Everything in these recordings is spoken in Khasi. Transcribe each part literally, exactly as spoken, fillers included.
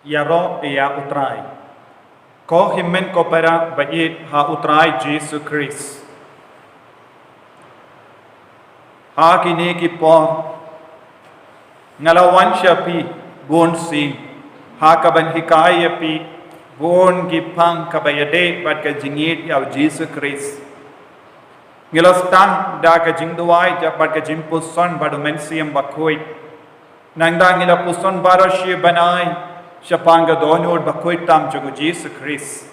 Ïaroh ïa U Trai. Ko hynmen ko para ba ïeit ha U Trai Jisu Khrist. Ha kine ki por nga la wan sha phi bun sien ha kaban hikai ïa phi bun ki phang kaba ïadei bad ka jingïeit ïa U Jisu Khrist. Ngi la sdang da ka jingduwai bad ka jingpuson bad U Mynsiem Bakhuid. Nangta ngi la puson baroh shi bnai shaphang ka dohnud bakhuid tam jong U Jisu Khrist.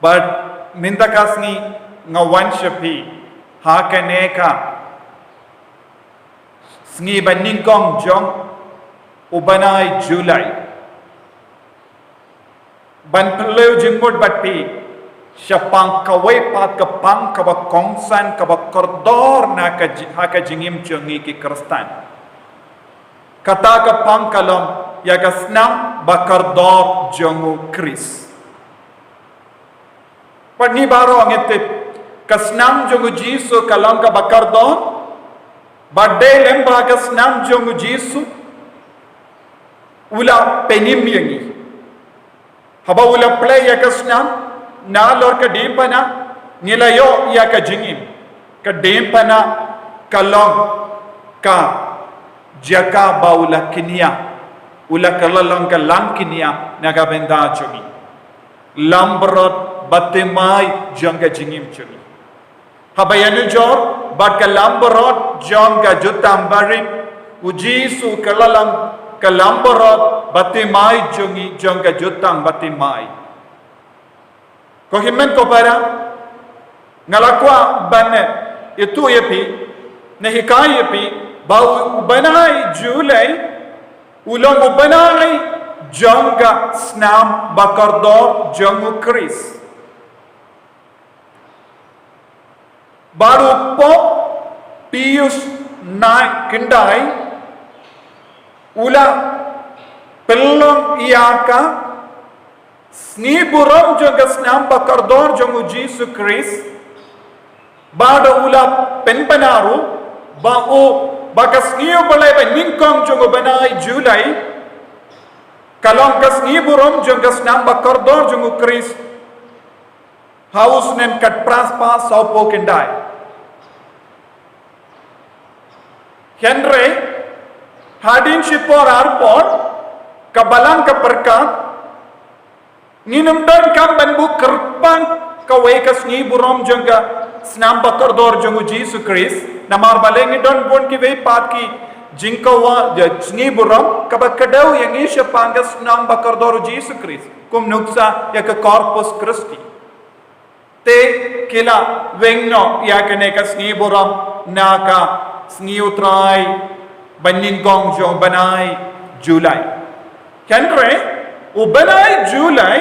Bad mynta ka sngi nga wan sha phi ha kane ka sngi ba nyngkong jong u bnai July ban pynlong jingmut bad phi shaphang kawei pat ka phang kaba kongsan kaba kordor na ka ji-, ha ka jingim jong ngi ki Khristan. Kata ka phang ka long ïa ka snam ba kordor jong U Khrist. Bad ngi baroh ngi tip ka snam jong U Jisu ka long kaba kordor, bad dei lem ba ka snam jong U Jisu u la pynim ïa ngi. Haba u la plie ïa ka snam nalor ka diengphna ngi la ïoh ïa ka jingim. Ka diengphna ka long ka jaka ba u la kñia, u la kylla long ka langkñia na ka bynta jong ngi. Langbrot bad thymmai jong ka jingim jong ngi. Haba ïanujor bad ka langbrot jong ka jutang barit, U Jisu u kylla long ka langbrot bad thymmai jong ngi jong ka jutang bad thymmai. Ko hynmen ko para, nga la kwah ban ïathuh ïa phi, ne hikai ïa phi ba u bnai July u long u bnai jong ka snam ba kordor jong U Khrist. Bad u Pope Pius khyndai u la pynlong ïa ka sngi burom jong ka snam ba kordor jong U Jisu Khrist. Bad u la pynbna ruh ba u, ba ka sngi U Blei ba nyngkong jong u bnai July ka long ka sngi burom jong ka snam ba kordor jong U Khrist. Ha u snem khatphra spah sawphew khyndai. Hynrei hadien shipor arpor ka Balang ka pyrkhat, ngin ym donkam ban buh kyrpang kawei ka sngi burom jong ka snam ba kordor jong U Jisu Khrist. Namar balei ngi don bun kiwei pat ki jingkyrpang ïa sngi burom kaba kdew ïa ngi shaphang ka snam ba kordor U Jisu Khrist, kum nuksa ïa ka Corpus Christi. Te ki la weng noh ïa kane ka sngi burom na ka sngi U Trai ba nyngkong jong u bnai July. Hynrei u bnai July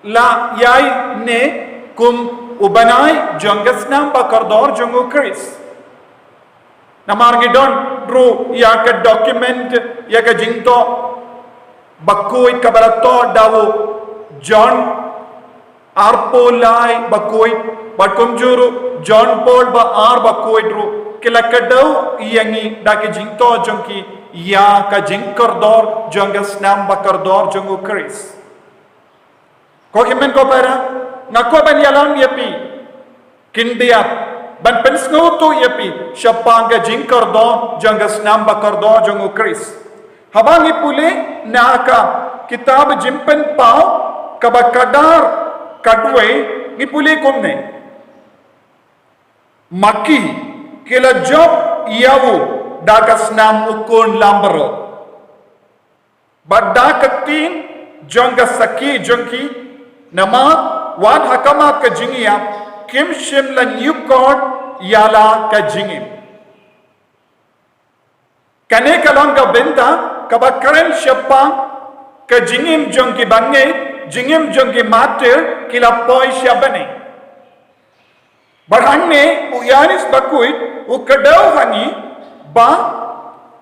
la ïaineh kum u bnai jong ka snam ba kordor jong U Khrist. Namar ngi don ruh ïa ka document, ïa ka jingthoh bakhuid kaba la thoh da u John arphew lai bakhuid, bad kumjuh ruh John Paul ba ar bakhuid ruh ki la kdew ïa ngi da ki jingthoh jong ki ïa ka jingkordor jong ka snam ba kordor jong U Khrist. Ko hynmen ko para, nga kwah ban ïalam ïa phi khyndiat, ban pynsngewthuh ïa phi shaphang ka jingkordor jong ka snam ba kordor jong U Khrist. Haba ngi pule na ka kitab Jingpynpaw kaba khatdar khatwei, ngi pule kumne: Ma ki, ki la jop ïa u da ka snam u khun langbrot bad da ka ktien jong ka sakhi jong ki, namar wat ha khmat ka jingïap kim shym la ñiewkor ïa la ka jingim. Kane ka long ka bynta kaba kren shaphang ka jingim jong ki bangeit, jingim jong ki martir ki la poi sha bneng. Bad hangne u Ïoannis Bakhuid u kdew ha ngi ba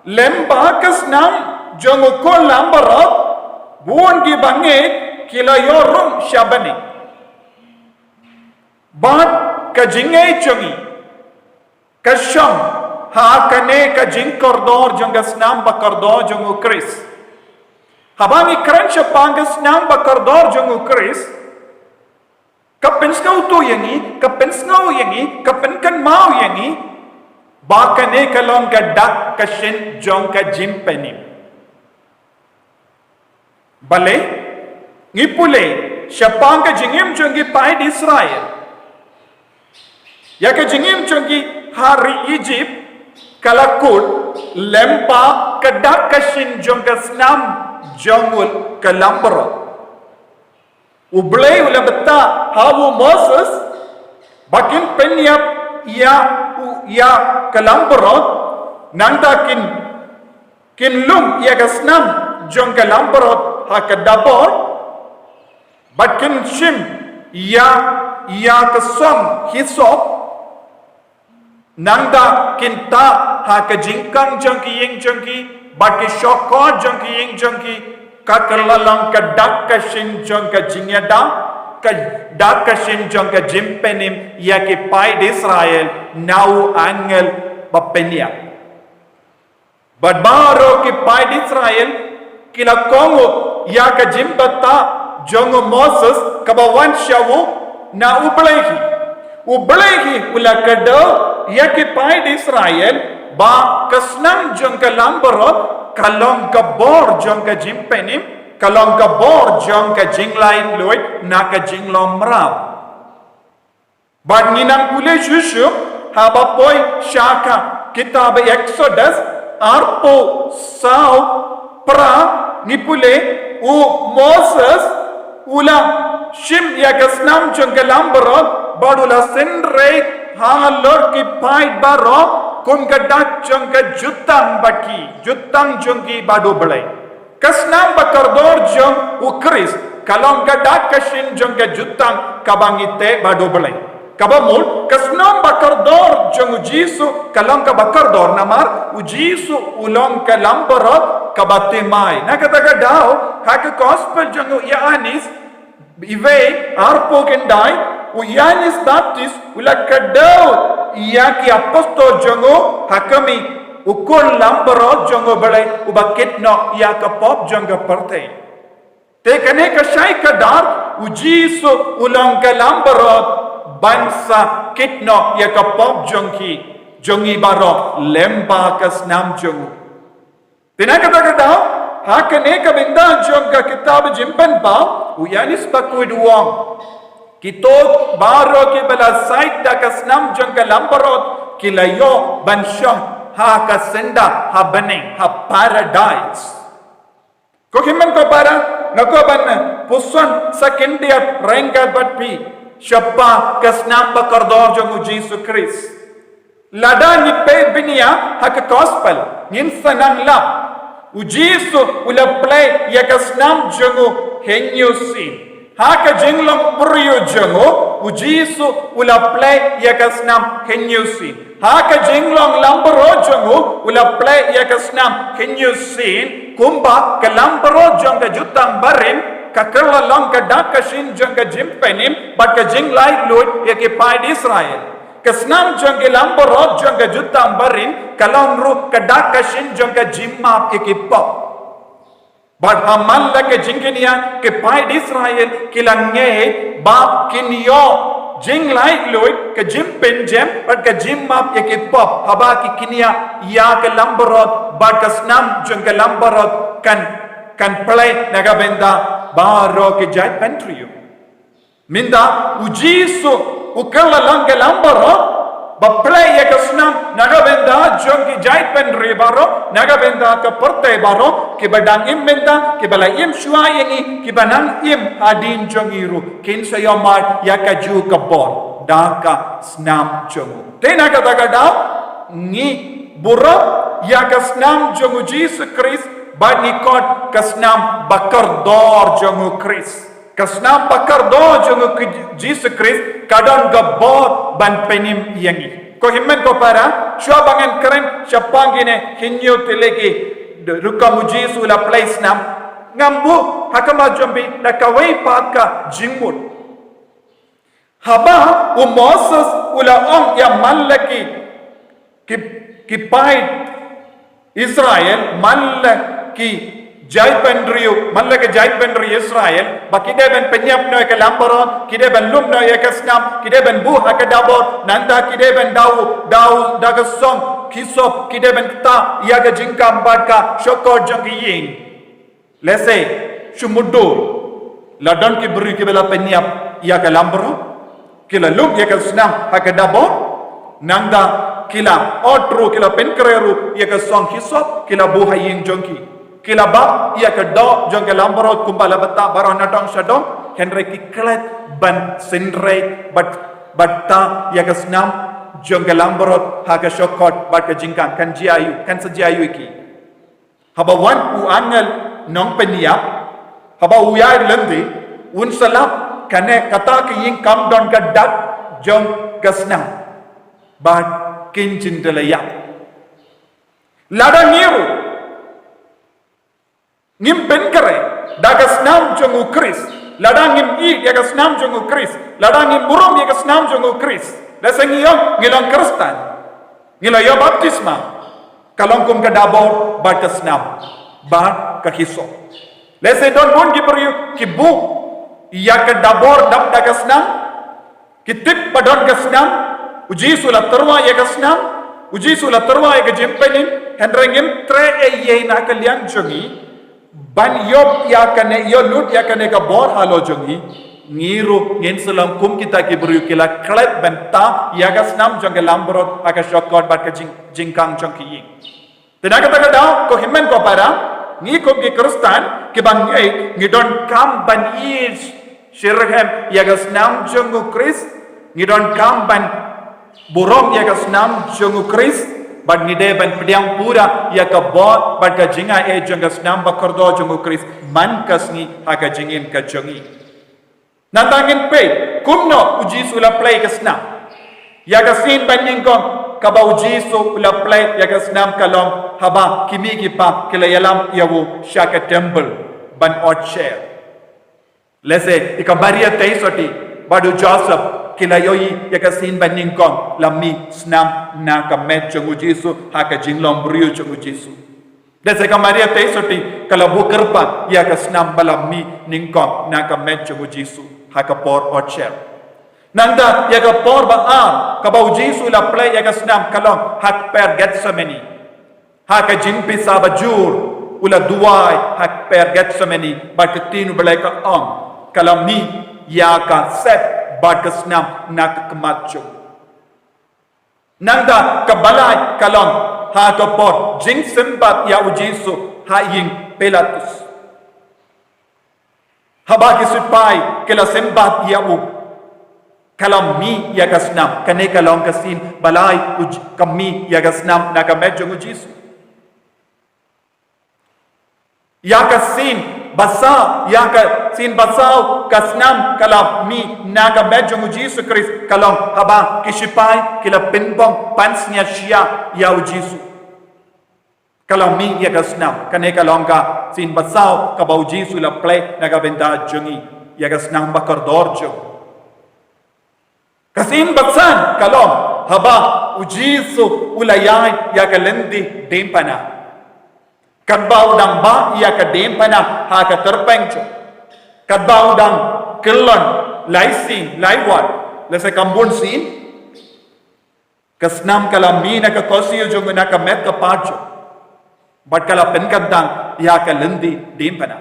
lem bad ka snam jong u khun langbrot, bun ki bangeit ki la ïoh rung sha bneng. Bad ka jingngeit jong ngi ka shong ha kane ka jingkordor jong ka snam ba kordor jong U Khrist. Haba ngi kren shaphang ka snam ba kordor jong u Khrist, ka pynsngewthuh ïa ngi, ka pynsngew ïa ngi, ka pynkynmaw ïa ngi ba kane ka long ka dak ka shin jong ka jingpynim. Balei? Ngi pule shaphang ka jingim jong ki paid Israel. Ïa ka jingim jong ki ha ri Egypt ka la kut lyngba ka dak ka shin jong ka snam jong u ka lambarot. U Blei u la bynta ha u Moses ba kin pynïap ïa u, ïa ka lambarot, nangta kin, kin lum ïa ka snam jong ka lambarot ha ka dabor, bad kin shim ïa, ïa ka song hisop, nangta kin tah ha ka jingkang jong ki ïing jong ki, bad ki shongkor jong ki ïing jong ki, ka kylla long ka dak ka shin jong ka jingïada, ka dak ka shin jong ka jingpynim ïa ki paid Israel na u angel ba pynïap. Bad baroh ki paid Israel ki la kohnguh ïa ka jingbthah jong u Moses kaba wan sha u na u Blei hi. U Blei hi u la kdew ïa ki paid Israel ba ka snam jong ka lambarot ka long ka bor jong ka jingpynim, ka long ka bor jong ka jinglaitluid na ka jinglong mraw. Bad ngi nang pule shuh shuh haba poi sha ka kitab Exodus arphew saw phra, ngi pule u Moses u la shim ïa ka snam jong ka lambarot bad u la synreit halor ki paid baroh kum ka dak jong ka jutang bad ki jutang jong ki bad u Blei. Ka snam ba kordor jong u Khrist ka long ka dak ka shin jong ka jutang kaba ngi teh bad u Blei. Kaba mut, ka snam ba kordor jong u Jisu ka long kaba kordor namar u Jisu u long ka lambarot kaba thymmai. Na kata ka daw, ha ka gospel jong u Ïoannis, iwei arphew khyndai, u Ïoannis Baptist u la kdew ïa ki apostol jong u ha ka mih, u khun lambarot jong u Blei uba kit noh ïa ka pop jong ka pyrthei. Te kane ka shai kdar, u Jisu u long ka lambarot ban sa kit noh ïa ka pop jong ki, jong ngi baroh lyngba ka snam jong u. Te na kata ka daw, ha kane ka bynta jong ka kitab Jingpynpaw, u Ïoannis Bakhuid u ong, kito baroh kiba la shait da ka snam jong ka lambarot ki la ïoh ban shong ha ka syndah ha bneng, ha paradise. Ko hynmen ko para, nga kwah ban puson sa khyndiat ryngkat bad phi shaphang ka snam ba kordor jong u Jisu Khrist. Lada ngi peit bniah ha ka gospel, ngin sa nang lap, u Jisu u la plie ïa ka snam jong u hynñiew sien. Ha ka jinglong briew jong u, u Jisu u la plie ïa ka snam hynñiew sien. Ha ka jinglong lambarot jong u, u la plie ïa ka snam hynñiew sien. Kumba ka lambarot jong ka jutang barim ka kylla long ka dak ka shin jong ka jingpynim bad ka jinglaitluid ïa ki paid Israel. Ka snam jong ki lambarot jong ka jutang barim ka long ruh ka dak ka shin jong ka jingmap ïa ki pop. Bad ha man la ka jingkñia ki paid Israel ki la ngeit ba kin ïoh jinglaitluid, ka jingpynjem bad ka jingmap ïa ki pop haba ki kñia ïa ka lambarot bad ka snam jong ka lambarot kan, kan plie na ka bynta baroh ki jaitbynriew. Mynta u Jisu u kylla long ka lambarot ba plie ïa ka snam na ka bynta jong ki jaitbynriew baroh, na ka bynta ka pyrthei baroh, kiba dang im mynta, kiba la im shuwa ïa ngi, kiba nang im hadien jong ngi ruh, kin sa ïoh mad ïa kajuh ka bor da ka snam jong u. Te na kata ka daw ngi burom ïa ka snam jong u Jisu Khrist bad ngi khot ka snam ba kordor jong u Khrist. Ka snam ba kordor jong u Jisu Khrist ka don ka bor ban pynim ïa ngi. Ko hynmen ko para, shuwa ba ngan kren shaphang kine hynñiew tylli ki rukom u Jisu u la plie snam, ngam buh ha khmat jong phi da kawei pat ka jingmut. Haba u Moses u la ong ïa man la ki, ki, ki paid Israel, man la ki Jaitbynriew, man la ka jaitbynriew Israel, ba ki dei ban pynïap noh ïa ka langbrot, ki dei ban lum noh ïa ka snam, ki dei ban buh ha ka dabor, nangta ki dei ban daw, daw da ka song hisop, ki dei ban ktah ïa ka jingkam bad ka shongkot jong ki ïing. Lehse, shu mutdur, la don ki briew kiba la pynïap ïa ka langbrot, ki la lum ïa ka snam ha ka dabor, nangta ki la ot ruh, ki la pynkhreh ruh ïa ka song hisop, ki la buh ha ïing jong ki. Ki la bam ïa ka doh jong ka langbrot kumba la batai baroh na dong sha dong, hynrei ki klet ban synreit bad, bad ktah ïa ka snam jong ka langbrot ha ka shongkot bad ka jingkam. Kan jia aïu, kan sa jia aïu ïa ki? Haba wan u angel nongpynïap, haba u ïaid lynti, un sa lap kane, kata ka ïing kam don ka dak jong ka snam. Bad kin jin da la ïap. Lada ngi ruh ngim pynkhreh da ka snam jong u Khrist, lada ngim ïeit ïa ka snam jong u Khrist, lada ngim burom ïa ka snam jong u Khrist, lehse ngi ong ngi long Khristan, ngi la ïoh baptisma, ka long kum ka dabor bad ka snam bad ka hisop. Lehse don bun ki briew ki buh ïa ka dabor dap da ka snam, ki tip ba don ka snam, u Jisu la tyrwa ïa ka snam, u Jisu la tyrwa ïa ka jingpynim, hynrei ngim treh ei ei na ka liang jong ngi, ban ïoh ïa kane, ïoh lut ïa kane ka bor halor jong ngi, ngi ruh ngin sa long kum kita ki briew ki la klet ban ktah ïa ka snam jong ka langbrot ha ka shongkot bad ka jing, jingkam jong ki ïing. Te na kata ka daw, ko hynmen ko para, ngi kum ki Khristan kiba ngeit, ngi donkam ban ïeit shitrhem ïa ka snam jong u Khrist, ngi donkam ban burom ïa ka snam jong u Khrist, bad ngi dei ban pdiang pura ïa ka bor bad ka jingai jong ka snam bakordor jong u Khrist man ka sngi ha ka jingim ka jong ngi. Nangta ngin peit kumno u Jisu u la plie ka snam. Ïa ka sien ba nyngkong kaba u Jisu u la plie ïa ka snam ka long haba ki mei ki pa ki la ïalam ïa u sha ka temple ban ot sher. Lehse ïa ka Maria Theisotti bad u Joseph ki la ïohi ïa ka sien ba nyngkong la mih snam na ka met jong u Jisu ha ka jinglong briew jong u Jisu. Lehse ka Maria Theisotti ka la buh kyrpang ïa ka snam ba la mih nyngkong na ka met jong u Jisu ha ka por ot sher. Nangta ïa ka por ba ar kaba u Jisu u la plie ïa ka snam ka long ha kper Gethsemane. Ha ka jingpisa ba jur u la duwai ha kper Gethsemane bad ka ktien U Blei ka ong, ka la mih ïa ka sep bad ka snam na ka khmat jong u. Nangta kaba lai ka long ha ka por jingsympat ïa u Jisu ha ïing Pilatus. Haba ki sipai ki la sympat ïa u, ka la mih ïa ka snam. Kane ka long ka sien ba lai u J-, ka mih ïa ka snam na ka met jong u Jisu. Ïa ka sien ba saw, ïa ka sien ba saw ka snam ka la mih na ka met jong u Jisu Khrist ka long haba ki sipai ki la pynbong pansngiat sha ïa u Jisu. Ka la mih ïa ka snam. Kane ka long ka sien ba saw kaba u Jisu u la plie na ka bynta jong ngi ïa ka snam bakordor jong u. Ka sien ba san ka long haba u Jisu u la ïaid ïa ka lynti diengphna. Katba u dang bah ïa ka diengphna ha ka tyrpeng jong u, katba u dang kyllon lai sien lai wat, lehse kam bun sien, ka snam ka la mih na ka khohsiew jong u, na ka met ka phad jong u, bad ka la pynkyntang ïa ka lynti diengphna.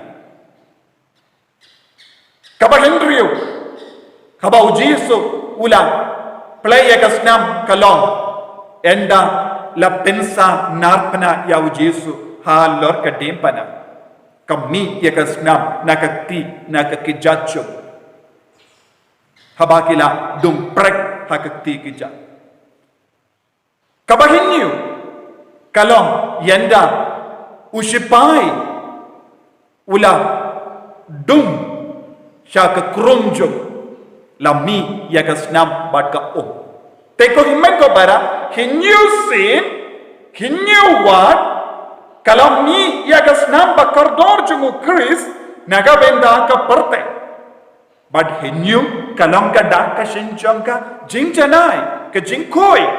Kaba hynriew kaba u Jisu u la plie ïa ka snam ka long ynda la pynsah narphna ïa u Jisu halor ka diengphna. Ka mih ïa ka snam na ka kti, na ka kjat jong u, haba ki la dung prek ha ka kti kjat. Kaba hynñiew ka long ynda u sipai u la dung sha ka krung jong u, la mih ïa ka snam bad ka um. Te ko hynmen ko para, hynñiew sien, hynñiew wat ka la mih ïa ka snam bakordor jong u Khrist na ka bynta ka pyrthei. Bad hynñiew ka long ka dak ka shin jong ka jingjanai, ka jingkhuid,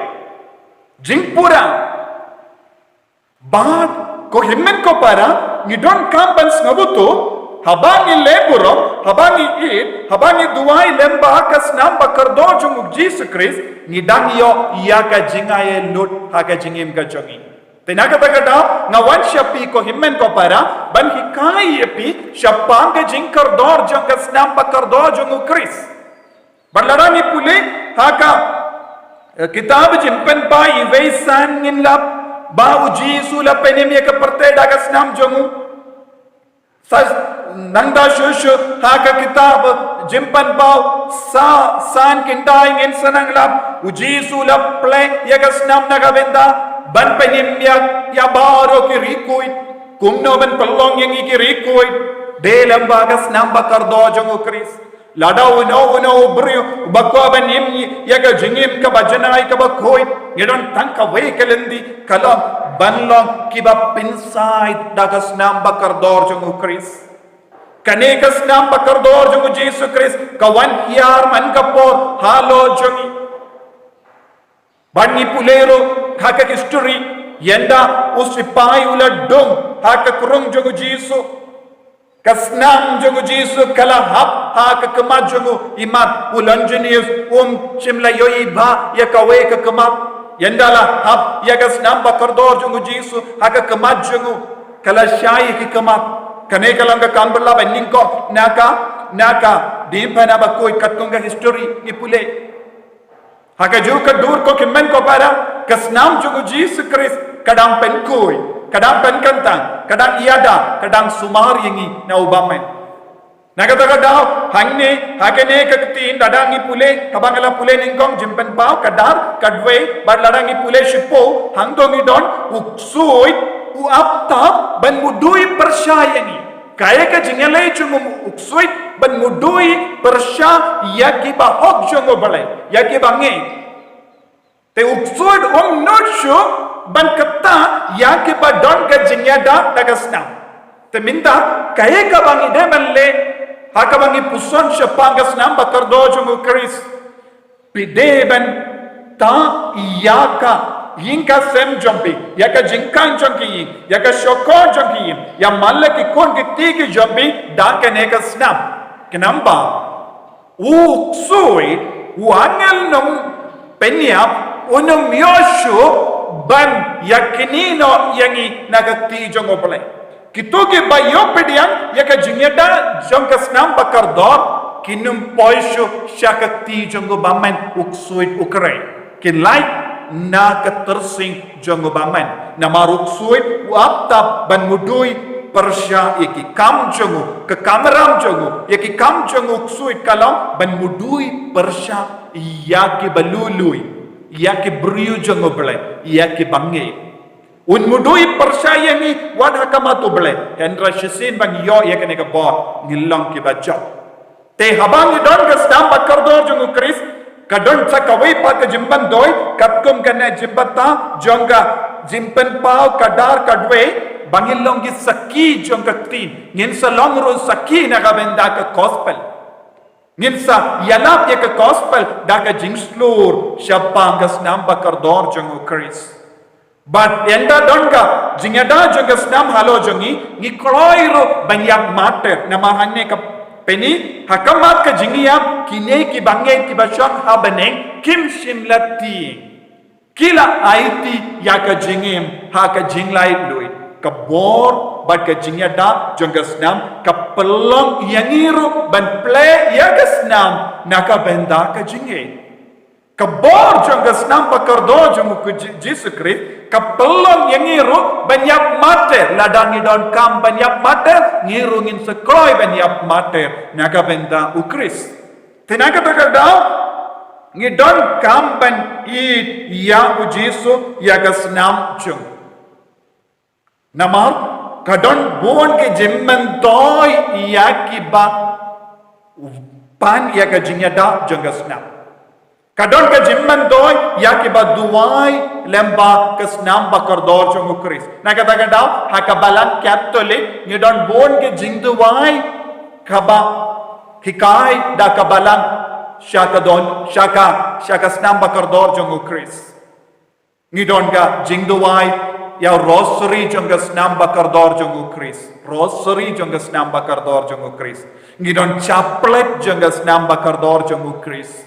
jingpura. Bad ko hynmen ko para, Ngi donkam ban sngewthuh, haba ngi leh burom, haba ngi ïeit, haba ngi duwai lem bad ka snam ba kordor jong u Jisu Khrist, ngi dang ïoh ïa ka jingaiei lut ha ka jingim ka jong ngi. Te na kata ka daw, nga wan sha phi ko hynmen ko para, ban hikai ïa phi shaphang ka jingkordor jong ka snam ba kordor jong u Khrist. Bad lada ngi pule ha ka, eh, kitab Jingpynpaw, iwei san ngin lap ba u Jisu u la pynim ïa ka pyrthei da ka snam jong u. Sa nangta shuh shuh ha ka kitab Jingpynpaw, sa san khyndai ngin sa nang lap, u Jisu u la plie ïa ka snam na ka bynta ban pynim ïa, ïa baroh ki riewkhuid. Kumno ban pynlong ïa ngi ki riewkhuid? Dei lem bad ka snam ba kordor jong u Khrist. Lada uno uno u briew uba kwah ban im ïa ka jingim kaba janai kaba khuid, ngi don tang kawei ka lynti, ka long ban long kiba pynshai da ka snam ba kordor jong u Khrist. Kane ka snam ba kordor jong u Jisu Khrist ka wan hiar man ka por halor jong ngi. Bad ngi pule ruh ha ka history, ynda u sipai u la dung ha ka krung jong u Jisu, ka snam jong u Jisu ka la hap ha ka khmat jong u, imat u Longinus um shym la ïohi bha ïa kawei ka khmat. Ynda la hap ïa ka snam ba kordor jong u Jisu ha ka khmat jong u, ka la shai ïa ki khmat. Kane ka long ka kam ba la ba nyngkong na ka, na ka diengphna ba khuid katkum ka history ngi pule. Ha kajuh ka dur ko hynmen ko para, ka snam jong u Jisu Khrist ka dang pynkhuid, ka dang pynkyntang, ka dang ïada, ka dang sumar ïa ngi na u bymman. Na kata ka daw, hangne ha kane ka ktien, lada ngi pule, haba nga la pule nyngkong Jingpynpaw kdar, kdwei, bad lada ngi pule shiphew, hangto ngi don u ksuid u ap tap ban mudui pyrshah ïa ngi. Kaei ka jingïaleh jong u ksuid ban mudui pyrshah ïa kiba hok jong u Blei, ïa kiba ngeit. Te u ksuid um nud shuh ban kta ïa kiba don ka jingïada da ka snam. Te mynta kaei kaba ngi dei ban leh ha kaba ngi puson shaphang ka snam ba kordor jong u Khrist? Phi dei ban kta ïa ka ïing ka sem jong phi, ïa ka jingkhang jong ki ïing, ïa ka shkor jong ki ïing, ïa man la ki khun ki kti ki jong phi da kane ka snam. Khnang ba u ksuid, u angel nongpynïap, un ym ïoh shuh ban ïa kine noh ïa ngi na ka kti jong u Blei. Kito kiba ïoh pdiang ïa ka jingïada jong ka snam ba kordor, kin ym poi shuh sha ka kti jong u bymman, u ksuid u khrei. Kin lait na ka tyrsing jong u bymman. Namar u ksuid u ap tap ban mudui pyrshah ïa ki kam jong u, ka kamram jong u, ïa ki kam jong u ksuid ka long ban mudui pyrshah ïa kiba lui lui, ïa ki briew jong u Blei, ïa kiba ngeit. Un mudui pyrshah ïa ngi wat ha khmat u Blei, hynrei shisien ba ngi ïoh ïa kane ka bor, ngin long kiba jop. Te haba ngi don ka snam ba kordor jong u Khrist, ka don sa kawei pat ka jingmyntoi, katkum kane jingbatai jong ka Jingpynpaw kdar, kdwei, ba ngin long ki sakhi jong ka ktien, ngin sa long ruh sakhi na ka bynta ka gospel. Ngin sa ïalap ïa ka gospel da ka jingshlur shaphang ka snam ba kordor jong u Khrist. Bad ynda don ka jingïada jong ka snam halor jong ngi, ngi kloi ruh ban ïap martir. Namar hangne ka peni, ha khmat ka jingïap, kine kiba ngeit kiba shong ha bneng kim shym la tieng. Ki la aiti ïa ka jingim ha ka jinglaitluid. Ka bor bad ka jingïada jong ka snam ka pynlong ïa ngi ruh ban plie ïa ka snam na ka bynta ka jingngeit. Ka bor jong ka snam ba kordor jong u Ji-, Jisu Khrist ka pynlong ïa ngi ruh ban ïap martir. Lada ngi donkam ban ïap martir, ngi ruh ngin sa kloi ban ïap martir na ka bynta u Khrist. Te na kata ka daw, ngi donkam ban ïeit ïa u Jisu ïa ka snam jong u. Namar ka don bun ki jingmyntoi ïa kiba pan ïa ka jingïada jong ka snam. Ka don ka jingmyntoi ïa kiba duwai lem bad ka snam ba kordor jong u Khrist. Na kata ka daw, ha ka Balang Katholik ngi don bun ki jingduwai kaba hikai da ka Balang sha ka don, sha ka, sha ka snam ba kordor jong u Khrist. Ngi don ka jingduwai Ïa u rosary jong ka snam bakordor jong u Khrist. Rosary jong ka snam bakordor jong u Khrist. Ngi don chaplet jong ka snam bakordor jong u Khrist.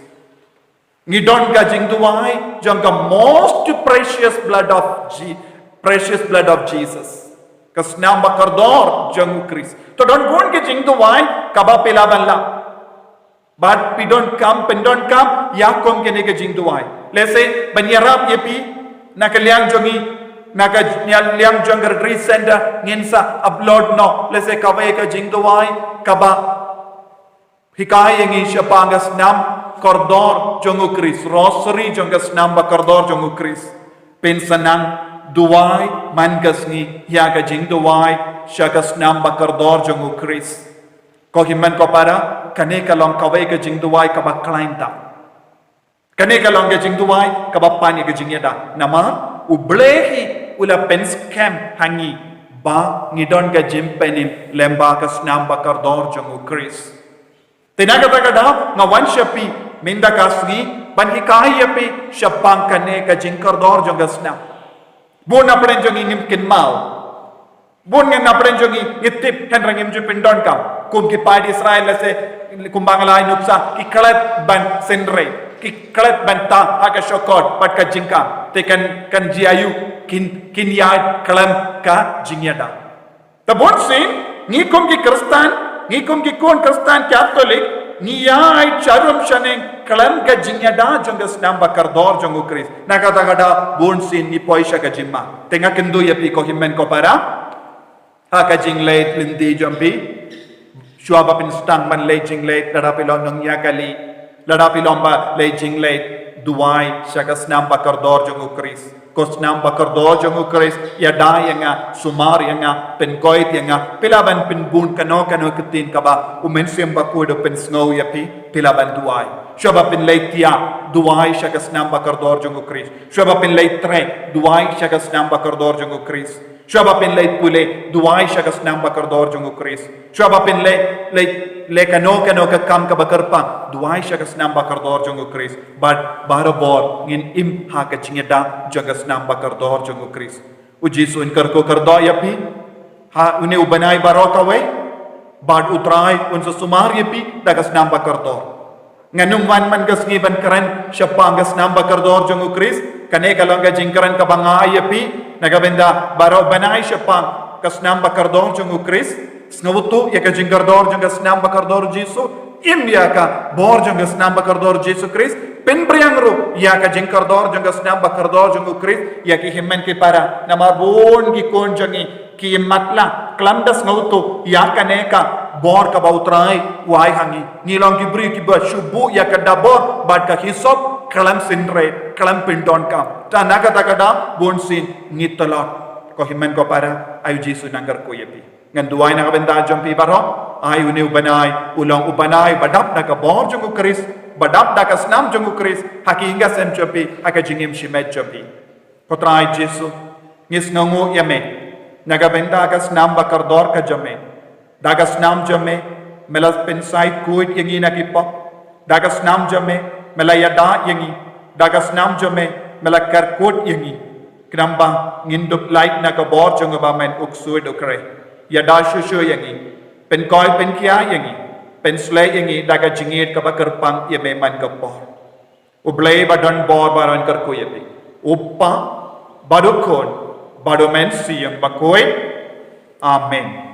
Ngi don ka jingduwai jong ka most precious blood of Je- precious blood of Jesus. Ka snam bakordor jong u Khrist. To don bun ka jingduwai kaba phi lah ban lap. Bad phi donkam, pyndonkam ïa kum kane ka jingduwai. Lehse ban ïarap ïa phi na ka liang jong ngi, na ka liang jong ka retreat center, ngin sa upload noh lehse kawei ka jingduwai kaba hikai ïa ngi shaphang ka snam kordor jong u Khrist, rosary jong ka snam bakordor jong u Khrist. Pynsanang duwai man ka sngi ïa ka jingduwai sha ka snam bakordor jong u Khrist. Ko hynmen ko para, kane ka long kawei ka jingduwai kaba khlaiñ tam. Kane ka long ka jingduwai kaba pan ïa ka jingïada. Namar u Blei hi u la pynskhem ha ngi ba ngi don ka jingpynim lyngba ka snam bakordor jong u Khrist. Te na kata ka daw nga wan sha phi mynta ka sngi ban hikai ïa phi shaphang kane ka jingkordor jong ka snam. Bun na pdeng jong ngi ngim kynmaw. Bun ngan na pdeng jong ngi ngi tip hynrei ngim ju pyndonkam. Kum ki paid Israel lehse kumba nga la ai nuksa ki klet ban synreit, ki klet ban tah ha ka shokot bad ka jingkam. Te kan kan jia aiu kin kin ïaid khlem ka jingïada. Te bunsien ngi kum ki Khristan, ngi kum ki khun Khristan Katholik, ngi ïaid sharum shaneng khlem ka jingïada jong ka snam bakordor jong u Khrist. Na kata ka daw bunsien ngi poi sha ka jingma. Te nga kynduh ïa phi ko hynmen ko para, ha ka jingleit lynti jong phi, shuwa ba phin sdang ban leit jingleit, lada phi long nongïakali, lada phi long ba leit jingleit, duwai sha ka snam bakordor jong u Khrist. Ka snam bakordor jong u Khrist ïada ïa nga, sumar ïa nga, pynkoit ïa nga. Phi lah ban pynbun kano kano ka ktien kaba u Mynsiem Bakhuid u pynsngew ïa phi, phi lah ban duwai. Shuwa ba phin leit thiah, duwai sha ka snam bakordor jong u Khrist. Shuwa ba phin leit trei, duwai sha ka snam bakordor jong u Khrist. Shuwa ba phin leit pule, duwai sha ka snam bakordor jong u Khrist. Shuwa ba phin leit leit leh kano kano ka kam kaba kyrpang, duwai sha ka snam bakordor jong u Khrist. Bad barabor ngin im ha ka jingïada jong ka snam bakordor jong u Khrist. U Jisu un kyrkhu kyrdoh ïa phi ha une u bnai baroh kawei. Bad u Trai un sa sumar ïa phi da ka snam bakordor. Ngan ym wan man ka sngi ban kren shaphang ka snam bakordor jong u Khrist. Kane ka long ka jingkren kaba nga ai ïa phi na ka bynta baroh bnai shaphang ka snam bakordor jong u Khrist. Sngewthuh ïa ka jingkordor jong ka snam bakordor Jisu. Im ïa ka bor jong ka snam bakordor Jisu Khrist. Pynpriang ruh ïa ka jingkordor jong ka snam bakordor jong u Khrist ïa ki hynmen ki para. Namar bun ki khun jong ngi ki matlah khlem da sngewthuh ïa kane ka bor kaba u Trai u ai ha ngi. Ngi long ki briew kiba shu buh ïa ka dabor bad ka hisop khlem synreit, khlem pyndonkam. Te na kata ka daw bunsien ngi tlot. Ko hynmen ko para, ai u Jisu un kyrkhu ïa phi. Ngan duwai na ka bynta jong phi baroh. Ai une u bnai u long u bnai ba dap da ka bor jong u Khrist, ba dap da ka snam jong u Khrist ha ki ïing ki sem jong phi, ha ka jingim shimet jong phi. Ko Trai Jisu, ngi sngewnguh ïa me na ka bynta ka snam bakordor ka jong me. Da ka snam jong me me la pynshai khuid ïa ngi na ki pop. Da ka snam jong me me la ïada ïa ngi. Da ka snam jong me me la kyrkhu ïa ngi. Khnang ba ngin dup lait na ka bor jong u ba men u ksuid u khreh. Ïada shuh shuh ïa ngi. Pynkhuid pynkhiah ïa ngi. Pynshlei ïa ngi da ka jingïeit kaba kyrpang ïa me man ka por. U Blei ba don bor baroh un kyrkhu ïa phi. U Kpa bad u Khun bad u Mynsiem Bakhuid. Amen.